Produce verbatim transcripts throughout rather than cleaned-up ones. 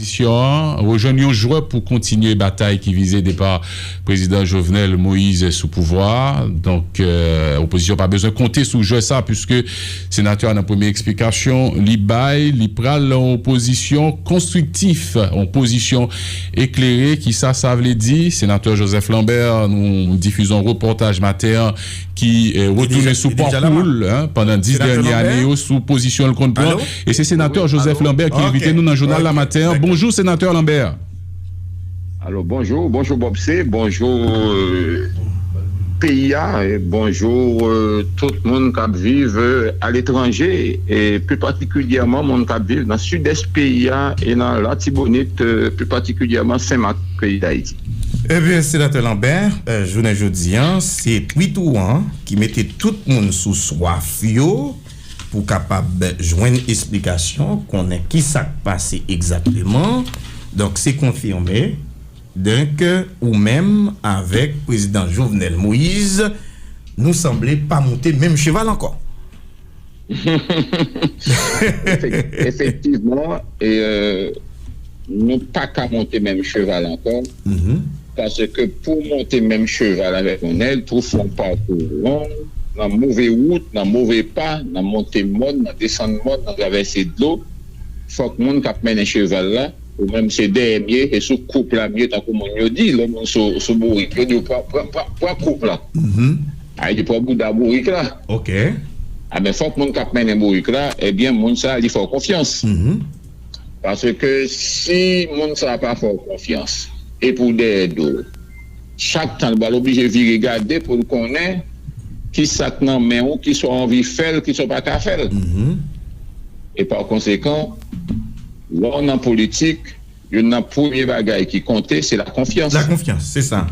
opozisyon an rejwenn yon jwè pou kontinye batay ki vize depa prezidan Jovenel Moïse sou pouvwa a. Donk, euh, opozisyon pa bezwen konte sou jwè sa, piske senatè a nan premye eksplikasyon li bay, li pral nan yon pozisyon konstriktif, yon pozisyon eklere. Ki sa sa vle di? Senatè Joseph Lambert, nou difize yon repòtaj maten an ki eh, retounen sou pakou l pandan dis dènye ane yo, sou pozisyon l konn pran. E se senatè Joseph Lambert ki envite nou nan jounal la maten an. Bonjou, senatè Lambert. Alo, bonjou, bonjou Bob C, bonjou euh, peyi a, bonjou euh, tout moun k ap viv euh, aletranje, e pli patikilyèman moun k ap viv nan sidès peyi a e nan Latibonit, pli patikilyèman Senmak, peyi Dayiti. Ebyen, senatè Lambert, jounen jodi a, se tweet ou an ki mete tout moun sou swaf yo pou kapab jwenn esplikasyon, konnen ki sa k pase egzakteman. Donk, se konfime. Donk, ou menm avèk prezidan Jovenel Moïse, nou sanble pa monte menm cheval ankò. Efektivman, e, nou pa ka monte menm cheval ankò. Paske pou w monte menm cheval avèk yon nèg, pou w fè yon pakou long, nan move wout, nan move pa, nan monte mòn, nan desann mòn, nan travèse dlo, fòk moun k ap mennen cheval la, ou menm se dèyè m ye, e sou koup la m ye, tankou moun yo di, lè moun sou, sou bourik, yo di w pran, pran, pran, pran koup la. A, yo di pran bouda bourik la. Ok. A, men fòk moun k ap mennen bourik la, ebyen, moun sa a, li fè w konfyans. Paske si moun sa a pa fè w konfyans, epi w dèyè do l, chak tan l pral oblije vire gade pou l konnen ki sa k nan men w, ki sa w anvi fè l, ki sa w pa ka fè l. E pa konsekan, lè w nan politik, youn nan premye bagay ki konte, se la konfyans. La konfyans, se sa.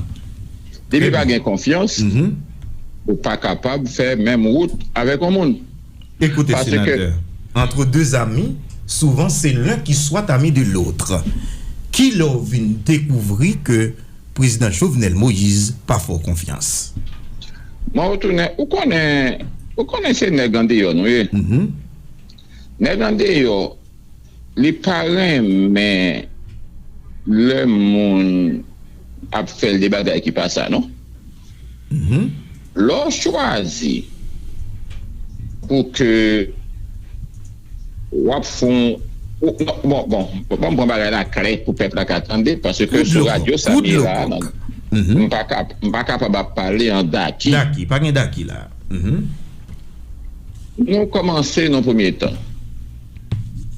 Depi pa gen konfyans, ou pa kapab fè menm wout avèk yon moun. Écoutez, sénateur, entre deux amis, souvent c'est l'un qui soit ami de l'autre. Kilè w vin dekouvri ke prezidan Jovenel Moïse pa fè w konfyans? Mwen retounen, ou konnen, ou konnen se nèg andeyò nou ye. Nèg andeyò, li pa renmen lè moun ap fè l de bagay ki pa sa, non. Lè w chwazi pou ke w ap fè yon, bon, bon, bon, ban m pran bagay la klè pou pèp la ka tande, paske sou radyo sa m ye la, m pa ka, m pa kapab ap pale an daki. Daki, pa gen daki la. Nou kòmanse nan premye tan.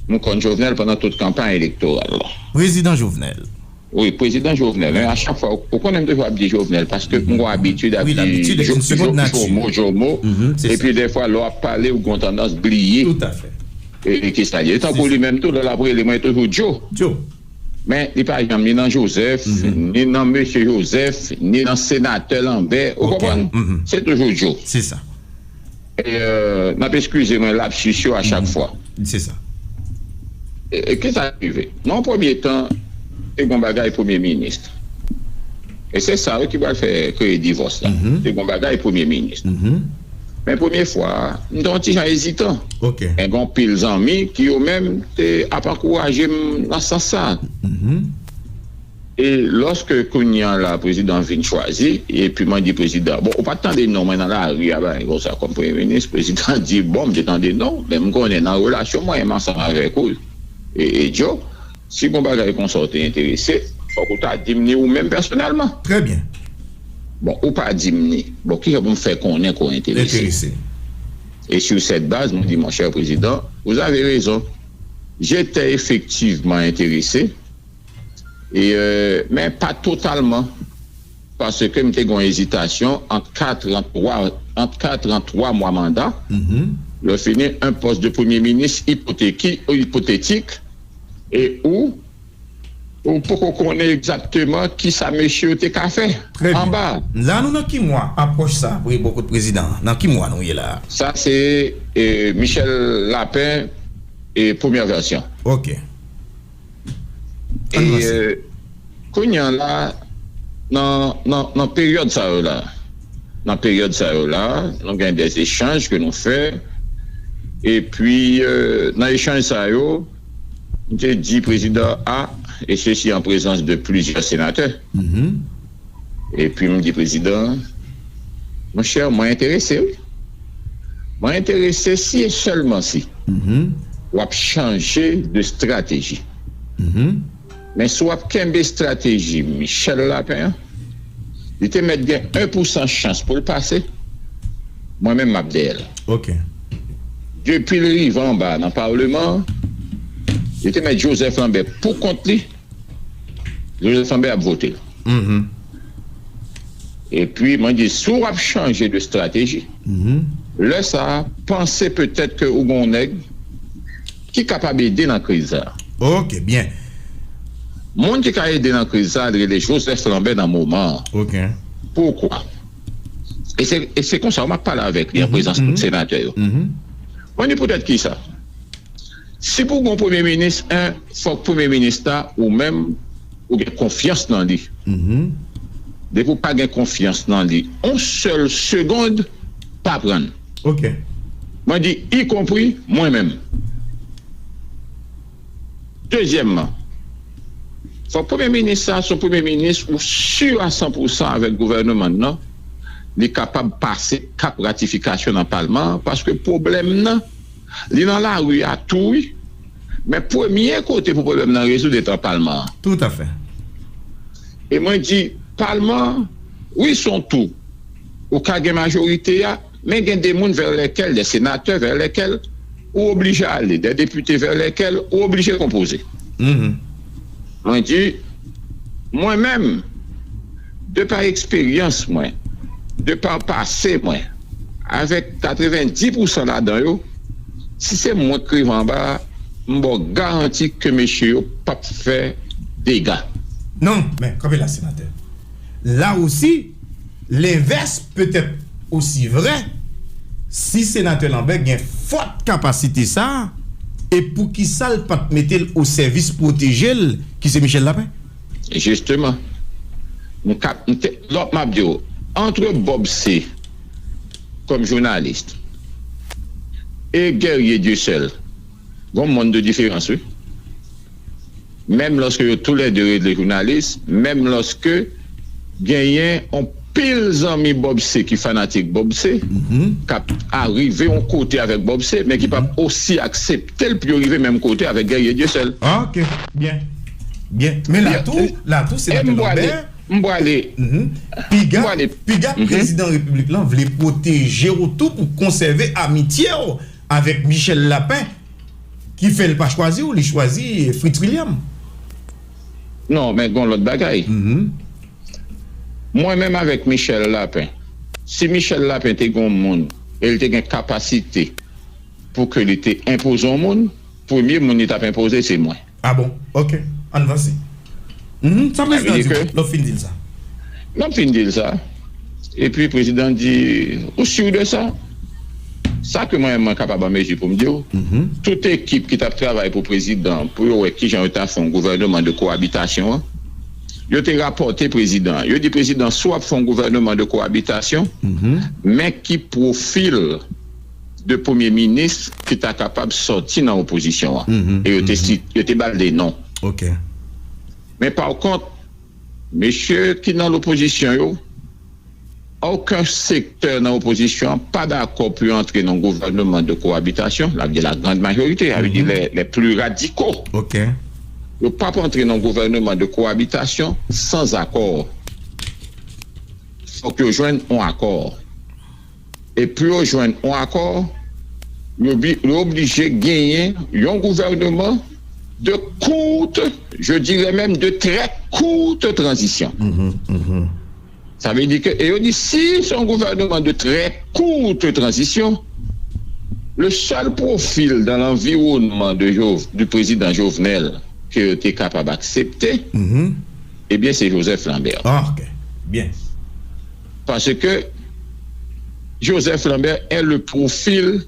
M konn Jovenel pandan tout kanpay elektoral la. Prezidan Jovenel. Wi, prezidan Jovenel. Men a chak fwa, ou konnen m toujou ap di Jovenel, paske m gon abitid ap di Jomo, Jomo. Epi dèfwa, lè w ap pale, ou gon tandans bliye. Toutafè. E ki sa l ye. Tankou li menm tou, lè l ap rele mwen, toujou Djo. Djo. Men li pa janm ni nan Joseph, ni nan Mesye Joseph, ni nan Senatè Lambert. Ou konprann? Se toujou Djo. Se sa. E, euh, n ap eskize mwen lapsis yo a chak fwa. Se sa. E, e ki sa k rive? Nan yon premye tan, te gon bagay premye minis. E se sa wi ki pral fè kreye divòs la. Te gon bagay premye minis. Men premye fwa a, m te yon ti jan ezitan. Men gen yon pil zanmi ki yo menm te ap ankouraje m nan sans sa. E lòske kounye a la prezidan vin chwazi, epi mwen di prezidan, bon, ou pa t tande non mwen nan lari a bagay konsa kòm premye minis, prezidan di, bon, m te tande non, men m konnen nan relasyon mwen menm ansanm avèk ou, e, e Djo, si gon bagay konsa ou te enterese, fòk ou ta di m ni ou menm pèsonèlman. Trè byen. Bon, ou pa di m ni. Bon, kijan pou m fè konnen ke w enterese? Enterese. Et sur cette base, mwen di, mon cher président, vous avez raison. J'étais effectivement intéressé, e, euh, men pa totalman, paske m te gen yon ezitasyon ant kat an twa, ant kat an twa mwa manda, lè fini, yon pòs de premye minis ipoteki-, ipotetik, e ou, ou poko konnen egzakteman ki sa mesye yo te ka fè anba. La nou nan ki mwa apwòch sa, pou bò kot prezidan an? Nan ki mwa nou ye la a? Sa se, e, Michel Lapin, e, premyè vèsyon. Ok. E, euh, kounye a la, nan, nan, nan peryòd sa yo la, nan peryòd sa yo la, nou gen de echanj ke nou fè. Epi, euh, nan echanj sa yo, m te di prezidan a, et ceci en présence de plusieurs sénateurs. Epi m di prezidan, monchè, mwen enterese, wi. Mwen enterese si e sèlman si w ap chanje de estrateji. Men si w ap kenbe estrateji Michel Lapin an, li te mèt gen en pousan chans pou l pase, mwen menm m ap dèyè l. Depi l rive anba nan Paleman an, li te mèt Joseph Lambert pou kont li, Joseph Lambert ap vote l. Epi mwen di, si w ap chanje de estrateji, lè sa a, panse petèt ke ou gen yon nèg ki kapab ede nan kriz sa a. Ok, byen. Moun ki ka ede nan kriz sa a, li rele Joseph Lambert nan moman an. Ok. Poukwa? E se, e se konsa, m ap pale avèk li an prezans tout senatè yo. Mwen di, poutèt ki sa? Si pou gen yon premye minis, en, fòk premye minis la, ou menm, ou gen konfyans nan li. Depi w pa gen konfyans nan li, yon sèl segonn, pa pran l. Ok. Mwen di, ikonpri mwen menm. Dezyèmman, fòk premye minis sa, se yon premye minis ou si a san pousan avèk gouvènman nan, li kapab pase kap ratifikasyon nan palman an, paske pwoblèm nan, li nan lari a tou, wi. Men premye kote pou pwoblèm nan rezoud, e nan palman an. Toutafè. E mwen di, palman an, wi, se yon tou. Ou ka gen majorite a, men gen de moun vè lèkèl, de senatè vè lèkèl ou oblije ale, de depite vè lèkèl ou oblije konpoze. Mwen di, mwen menm, de pa eksperyans mwen, de pa pase mwen, avèk katrevenndis pousan ladan yo, si se mwen k rive anba a, m ba w garanti ke mesye yo p ap fè dega. Non, men, kanpe la, senatè. La osi, lenvès petèt osi vrè. Si senatè Lambert gen fòt kapasite sa a, e poukisa l pa t mete l o sèvis pwoteje l, ki se Michel Lapin? Jisteman. M ka, m te, lòt m ap di w, antre Bob C kòm jounalis e Guerrier Dieuseul, gon monn de diferans, wi. Menm lòske yo toulède rele jounalis, menm lòske genyen yon pil zanmi Bob C ki fanatik Bob C, k ap arive yon kote avèk Bob C, men ki p ap osi aksepte l pou yo rive menm kote avèk Guerrier Dieuseul. Ah, ok, byen. Byen. Men la tou, la tou, senatè Lambert, m pwale, piga, piga prezidan repiblik lan vle pwoteje w tou pou konsève amitye w avèk Michel Lapin, ki fè l pa chwazi w, li chwazi Fritz William. Non, men gon lòt bagay. Mwen menm avèk Michel Lapin, si Michel Lapin te gon moun e l te gen kapasite pou ke li te enpoze yon moun, premye moun li t ap enpoze se mwen. Ah bon? Ok. Ann vanse. Mhm, sa prezidan di w lè w fin di l sa? Lè m fin di l sa, epi prezidan di, ou si de sa? Sa ke mwen, mwen kapab an mezi pou m di w, tout ekip ki t ap travay pou prezidan, pou yo wè kijan yo ta fè yon gouvèneman de kowabitasyon an, yo te rapòte prezidan. Yo di prezidan, si w ap fè yon gouvèneman de kowabitasyon, men ki pwofil de premye minis ki ta kapab sòti nan opozisyon an. E yo te, yo te ba l de non. Men pa kont, mesye ki nan lopozisyon yo, okenn sektè nan opozisyon an pa dakò pou yo antre nan gouvèneman de kowabitasyon, la vle di la grande majorité, la vle di les, les plus radicaux. Yo p ap antre nan gouvèneman de kowabitasyon san akò. Fòk yo jwenn yon akò. E pou yo jwenn yon akò, yo bi-, yo oblije genyen yon gouvèneman de courte, je dirais même de très courte transition. Sa vle di ke, e yo di, si se yon gouvèneman de très courte transition, le seul profil dans l'environnement de Jo-, du président Jovenel ke yo te kapab aksepte, ebyen, se Joseph Lambert. Ah, ok. Byen. Paske Joseph Lambert est le profil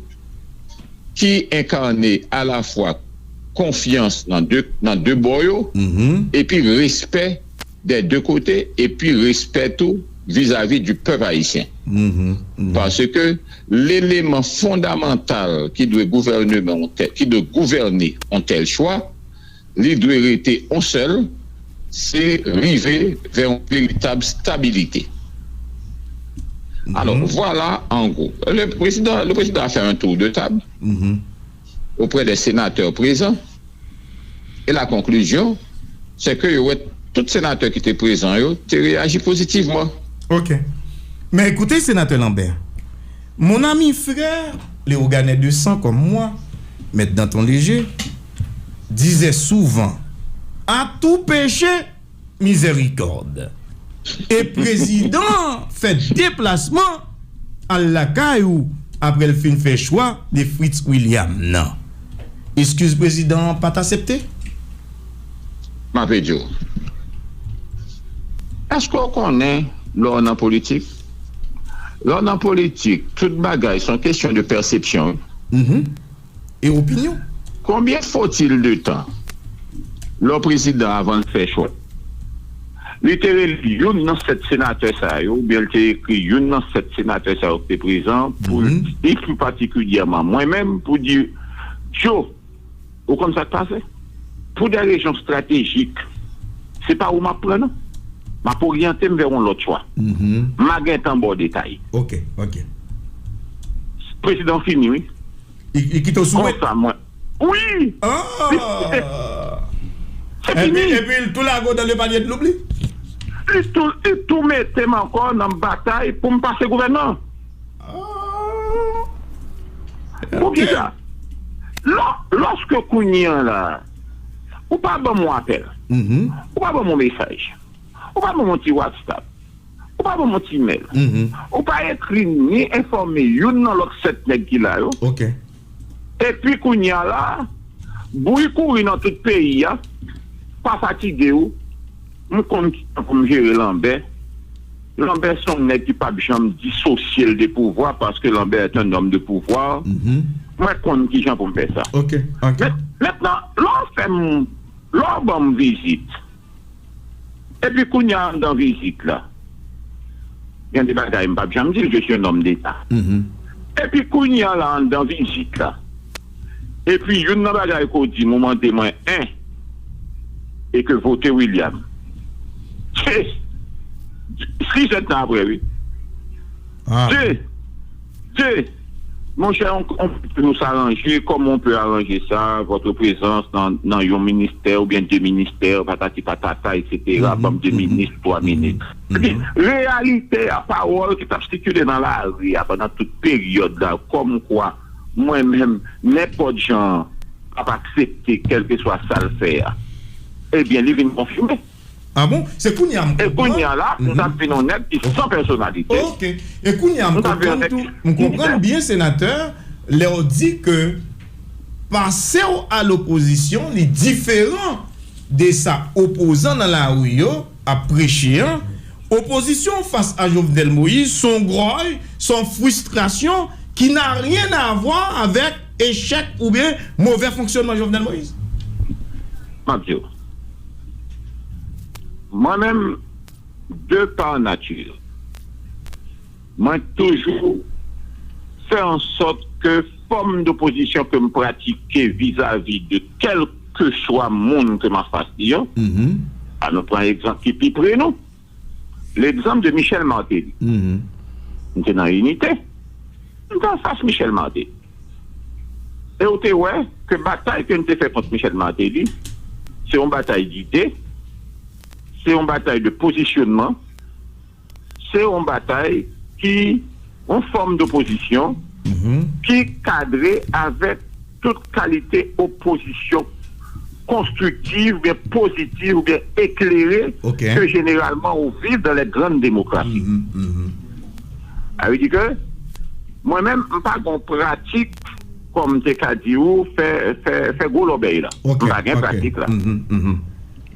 ki enkane alafwa konfyans nan de, nan de bò yo, epi respè dè de kote, epi respè tou vizavi di pèp ayisyen. Paske leleman fondamantal ki dwe gouvèneman, ki dwe gouvène yon tèl chwa, li dwe rete yon sèl, se rive vè yon veritab stabilite. Alors, mhm, voilà en gros. Le président, le président a fait un tour de table, mhm, auprès des sénateurs présents. Et la conclusion, c'est que yo wè tout sénatè ki te prezan yo te reyaji pozitivman. Ok. Mais écoutez, sénateur Lambert, mon ami frère, Léogane de sang comme moi, Maître Danton Léger, disait souvent, à tout péché, miséricorde. E prezidan an fè deplasman al lakay ou apre l fin fè chwa de Fritz William nan. Eskiz prezidan an pa t asepte? M ape di w. Èske w konnen lè w nan politik? Lè w nan politik, tout bagay se yon kesyon de pèsepsyon. Mhm. E opinyon. Combien faut-il de temps lè prezidan avan l fè chwa? Li te rele youn nan sèt senatè sa yo, oubyen li te ekri youn nan sèt senatè sa yo ki te prezan pou l di pli patikilyèman mwen menm, pou di, Joe, ou konn sa k pase? Pou de rezon estratejik, se pa ou m ap pran non. M ap oryante m vè yon lòt chwa. M a gentan ba w detay. Ok, ok. Prezidan fini, wi. Li, li kite w sou wet. Konsa mwen. Wi! Ah! Se fini. Epi, epi l tou lage w dans le panier de l'oubli? Li tou, li tou mete m ankò nan batay pou m pase gouvènman an. Ah! Poukisa? Lò, lòske kounye an la, ou pa ban m yon apèl, ou pa ban m yon mesaj, ou pa ban m yon ti WhatsApp, ou pa ban m yon ti imèl, ou pa ekri ni enfòme youn nan lòt sèt nèg ki la yo. Ok. Epi kounye a la, bri kouri nan tout peyi a, pa fatige w, m konn kijan pou m jere Lanbè. Lanbè se yon nèg ki p ap janm disosye l de pouvwa, paske Lanbè est un homme de pouvoir. Mwen konn kijan pou m fè sa. Ok, ok. Men, mentnan, lè w fè m, lè w ban m vizit, epi kounye a anndan vizit la, gen de bagay m p ap janm di l, je suis un homme d'État. Epi kounye a la, anndan vizit la, epi youn nan bagay ke w di m, ou mande mwen en, e ke vote William. Se sis èdtan apre, wi. Ah. De, de, monchè, on, on peut nous s'arranger comme on peut arranger ça, votre présence dans, dans yon ministè oubyen de ministè, patati patata, et cetera, ban m de minis, twa minis. Epi, reyalite a, pawòl ki t ap sikile nan lari a pandan tout peryòd la, kòmkwa, mwen menm, nenpòt jan, p ap aksepte kèlkeswa sa l fè a. Ebyen, li vin konfime. Ah bon? Se kounye a m konprann. E kounye a la, m t ap vin yon nèg ki san pèsonalite. Ok. E kounye a m konprann tou, m konprann byen, senatè, lè w di ke pase w a lopozisyon, li diferan de sa opozan nan lari yo ap preche an. Opozisyon fas a Jovenel Moïse, se yon gròy, se yon fristrasyon ki na ryen a vwa avèk echèk oubyen movè fonksyònman Jovenel Moïse. M ap di w, mwen menm, de pa nati, mwen toujou fè an sòt ke fòm dopozisyon ke m pratike vizavi de kèlkeswa moun ke m anfas li an, ann nou pran egzanp ki pi pre nou, legzanp de Michel Martelly. M te nan Inite, m te anfas Michel Martelly. E w te wè ke batay ke m te fè kont Michel Martelly, se yon batay dide, se yon batay de pozisyonman, se yon batay ki, yon fòm dopozisyon ki kadre avèk tout kalite opozisyon konstriktiv, oubyen pozitiv, oubyen eklere ke jeneralman ou viv dans les grandes démocraties. Sa vle di ke mwen menm, m pa gon pratik, kòm m te ka di ou, fè, fè, fè gwo lòbèy la. M pa gen pratik la.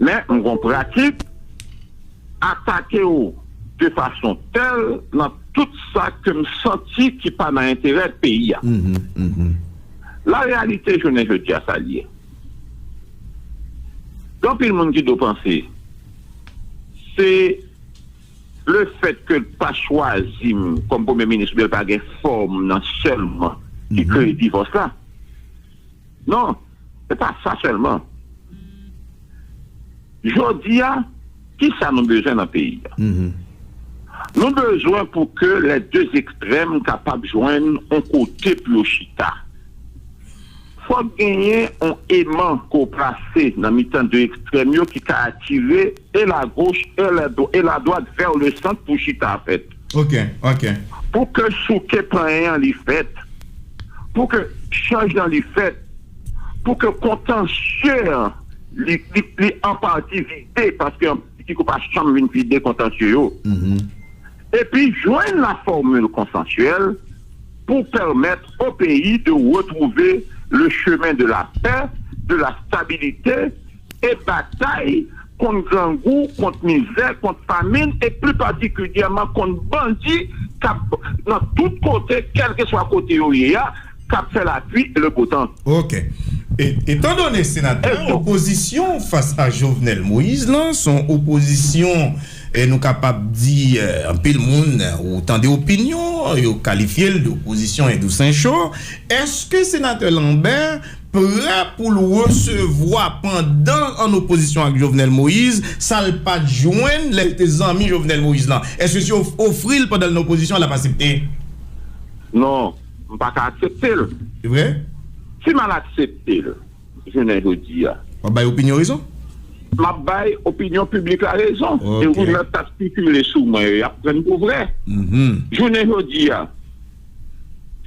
Men m gon pratik atake w de fason tèl nan tout sa ke m santi ki pa nan enterè peyi a. La reyalite jounen jodi a sa l ye. Gen anpil moun ki do panse se lefèt ke l pa chwazi m kòm premye minis oubyen l pa gen fòm nan sèlman ki kreye divòs la. Non, se pa sa sèlman. Jodi a, kisa nou bezwen nan peyi a? Nou bezwen pou ke lè de ekstrèm kapab jwenn yon kote pou yo chita. Fòk genyen yon eman ke w plase nan mitan de ekstrèm yo ki ka atire e lagoch e ladwat vè le sant pou chita fèt. Ok, ok. Pou ke souke panyen an li fèt, pou ke chanj lan li fèt, pou ke kontansye an li, li, li an pati vide, paske an politik ou pa janm vin vide kontansye yo. Epi jwenn la fòmil konsansyèl pou pèmèt o peyi de retwouve le chemen de la pè, de la stabilite e batay kont grangou, kont mizè, kont famin e pli patikilyèman kont bandi k ap nan tout kote, kèlkeswa kote yo ye a, k ap fè lapli e le bo tan. Ok. E, etandone, senatè, opozisyon fas a Jovenel Moïse lan, se yon opozisyon, e nou kapab di, e, anpil moun, ou tande opinyon, yo kalifye l de opozisyon edousencho. Èske senatè Lambert prè pou l resevwa pandan l an opozisyon ak Jovenel Moïse, sa l pa t jwenn lè l te zanmi Jovenel Moïse lan? Èske si yo ofri l pandan l nan opozisyon, l ap aksepte? Non, m pa ka aksepte l. Se vre? Si m al aksepte l, jounen jodi a. W ap bay opinyon rezon? M ap bay opinyon piblik la rezon. Ok. E rimè k ap sikile sou mwen yo, y ap pran pou vre. Jounen jodi a,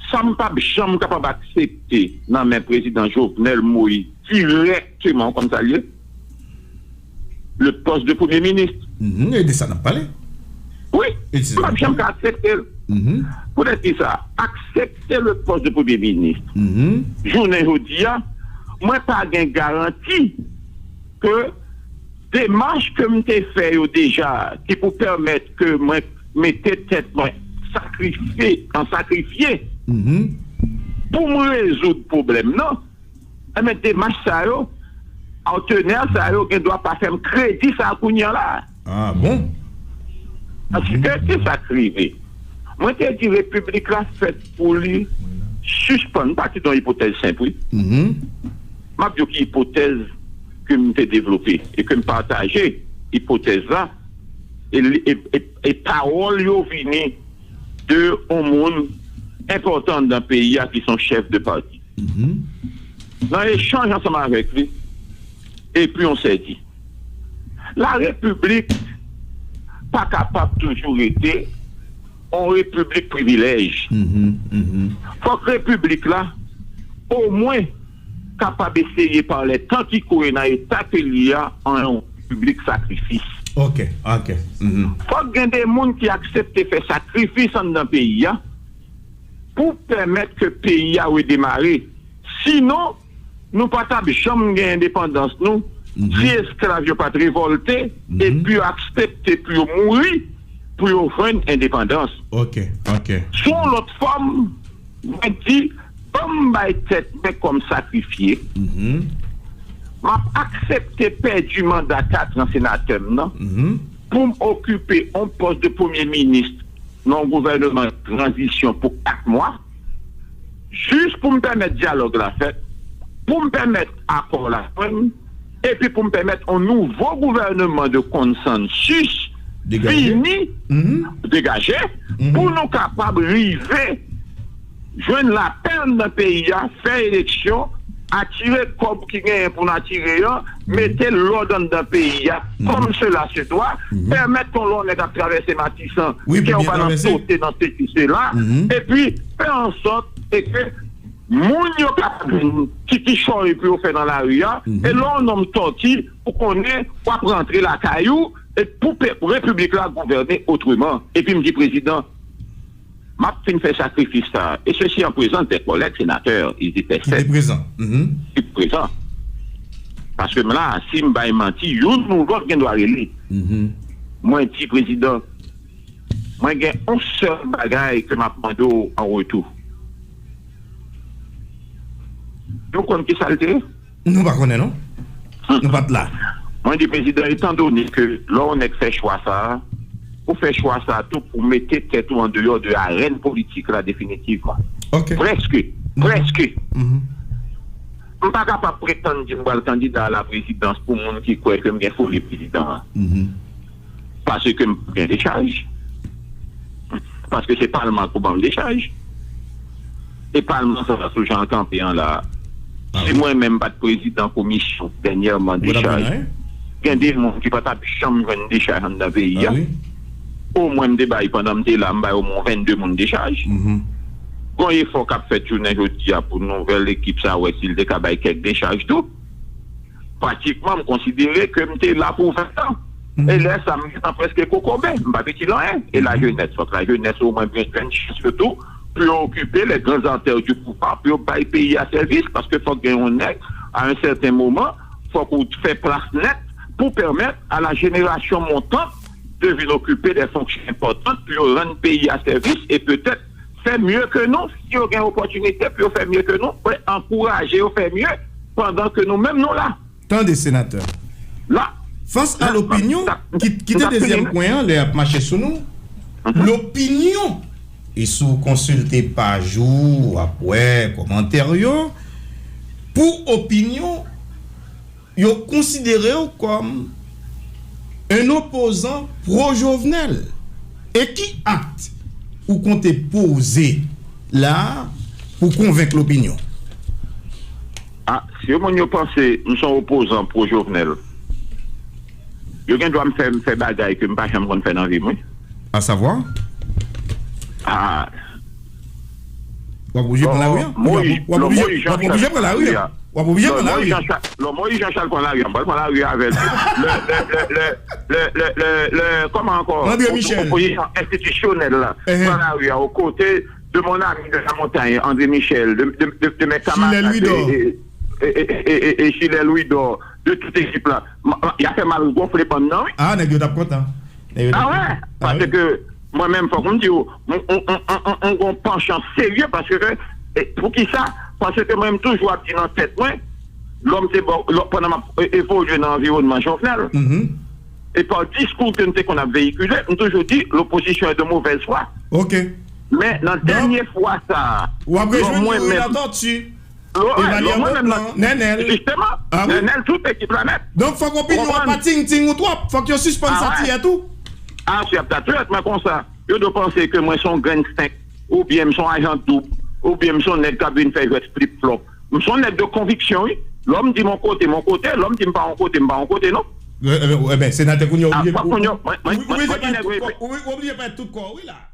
sa m p ap janm kapab aksepte nan men prezidan Jovenel Moïse dirèkteman, w konn sa l ye? Le poste de premye minis. Mhm, e de sa n ap pale. Wi, m p ap janm ka aksepte l. Poutèt ki sa, aksepte le poste de premye minis. Jounen jodi a, mwen pa gen garanti ke demach ke m te fè yo deja, ki pou pèmèt ke mwen mete tèt mwen sakrifye, an sakrifye, pou m rezoud pwoblèm nan, enben, demach sa yo, patnè sa yo gen dwa pa fè m kredi sa kounye a la. Ah bon? Paske ki sa k rive? Mwen te di repiblik la fèt pou li sispann. M pati nan ipotèz senp, wi. M ap di w ki ipotèz ke m te devlope e ke m pataje ipotèz la, e, e, e, e pawòl yo vini de yon moun enpòtan anndan peyi a ki se yon chèf de pati. Nan echanj ansanm avèk li, epi yon sèdi. La repiblik pa kapab toujou rete yon repiblik privilèj. Fòk repiblik la, omwen, kapab eseye pa lè tan ki kouri nan eta ke li a, an yon repiblik sakrifis. Ok, ok. Fòk gen de moun ki aksepte fè sakrifis anndan peyi a pou pèmèt ke peyi a redemare. Sinon, nou pa t ap janm gen endepandans nou si esklav yo pa t revòlte epi yo aksepte pou yo mouri pou yo jwenn endepandans. Ok, ok. Sou yon lòt fòm, mwen di, ban m bay tèt mwen kòm sakrifye. M ap aksepte pèdi manda kat an senatè m nan pou m okipe yon pòs de premye minis nan yon gouvèneman tranzisyon pou kat mwa, jis pou m pèmèt dyalòg la fèt, pou m pèmèt akò la jwenn, epi pou m pèmèt yon nouvo gouvèneman de konsansis vini, degaje, pou nou kapab rive jwenn lapè anndan peyi a, fè eleksyon, atire kòb ki genyen pou n atire an, mete lòd anndan peyi a, kòm sela se dwa, pèmèt ke yon lòt nèg ap travèse Matisan, kè w pa nan sote nan sesi sela, epi fè an sòt e ke moun yo kapab jwenn ti kichòy pou yo fè nan lari a, e lè yon nonm sòti, ou konnen w ap rantre lakay ou, e pou pe-, pou repiblik la gouvène otreman. Epi m di prezidan, m ap fin fè sakrifis sa, e sesi an prezans dè kòlèg senatè, ils étaient sept. Ki te prezan. Ki te prezan. Paske m la, si m bay manti, youn ou lòt gen dwa rele. Mwen di, prezidan, mwen gen yon sèl bagay ke m ap mande w an retou. Nou konn ki sa l te ye? Nou pa konnen, non. Nou pa t la. Mwen di, prezidan, etandone ke lè yon nèg fè chwa sa a, ou fè chwa sa a tou pou mete tèt ou andeyò de arèn politik la definitivman. Ok. Prèske. Prèske. M pa kapab pretann di m pral kandida a la prezidans pou moun ki kwè ke m gen foli prezidan an. Paske m p ap gen dechaj. Paske se palman k pou ban m dechaj. E palman sa a sou jan l kanpe an la a. Si mwen menm m pa t prezidan komisyon dènyèman dechaj, gen de moun ki pa t ap janm jwenn dechaj anndan peyi a. Omwen m te bay, pandan m te la, m bay omwen vennde moun dechaj. Gon efò k ap fèt jounen jodi a pou nouvèl ekip sa a wè si l te ka bay kèk dechaj tou. Pratikman, m konsidere ke m te la pou ven tan. E lè sa a, m gentan prèske kokobe, m pa piti nan anyen. E lajenès, fòk lajenès omwen byen jwenn chans yo tou, pou yo okipe les grands artères du pouvoir, pou yo bay peyi a sèvis, paske fòk gen yon nèg, à un certain moment, fòk ou fè plas nèt pou pèmèt à la génération montante de vin okipe de fonksyon enpòtan pou yo rann peyi a sèvis e petèt fè mye ke nou, si yo gen opòtinite pou yo fè mye ke nou, mwen ankouraje yo fè mye pandan ke nou menm nou la. Tande, senatè. La, fas a lopinyon, ki, ki te dezyèm pwen an, lè y ap mache sou nou, lopinyon, e si w konsilte paj ou, w ap wè kòmantè yo, pou opinyon, yo konsidere w kòm un opposant pro-Jovenel. E ki akt ou konte poze la a pou konvenk lopinyon? Ah, si moun yo panse m se yon opozan pro-Jovenel, yo gen dwa m fè, m fè bagay ke m pa janm konn fè nan vi m, wi. A savwa? Ah. W ap oblije pran lari a. W ap oblije pran lari a. W ap oblije pran lari a. Lò Moyiz Jan Chal pran lari a, m pral pran lari a avè l. Lè, lè, lè, lè, lè, lè, lè, kòman ankò? André Michel. Opozisyon enstitisyonèl la. Pran lari a, aux côtés de mon ami de la montagne, André Michel, de, de, de, de mes camarades, e, e, e, e, e, e Chilè Louidor, de tout ekip la. M, m, y a fè m al gonfle bann nan, wi. Ah, nèg yo t ap kontan. Nèg yo t ap kontan. Ah, wè, paske mwen menm, fòk m di w, m, m, m, m, m, m gon panchan serye, paske, e, poukisa? Paske mwen, m toujou ap di nan tèt mwen, lè m te bò, lè, pandan m ap, e, evolye nan anviwònman Jovenel, e pa diskou ke m te konn ap veyikile, m toujou di, l'opposition est de mauvaise foi. Ok. Men nan dènye fwa sa a, w ap rejwenn Youri Latortue. Lò, lò mwen menm nan, Nènèl. Jisteman, Nènèl, tout ekip la nèt. Donk, fòk opinyon an pa ting-ting ou twòp. Fòk yo sispann satiyè tou. Ah, si y ap satiyè, mwen konsa. Yo dwe panse ke mwen se yon grenn senk, oubyen m se yon ajan doub, oubyen m se yon nèg k ap vin fè jwèt flip-flop. M se yon nèg de konviksyon, wi. Lè m di m yon kote, m yon kote. Lè m di m pa yon kote, m pa yon kote, non. Eben, senatè, kounye a w oblije, ou oblije parèt tout kò w, wi, la.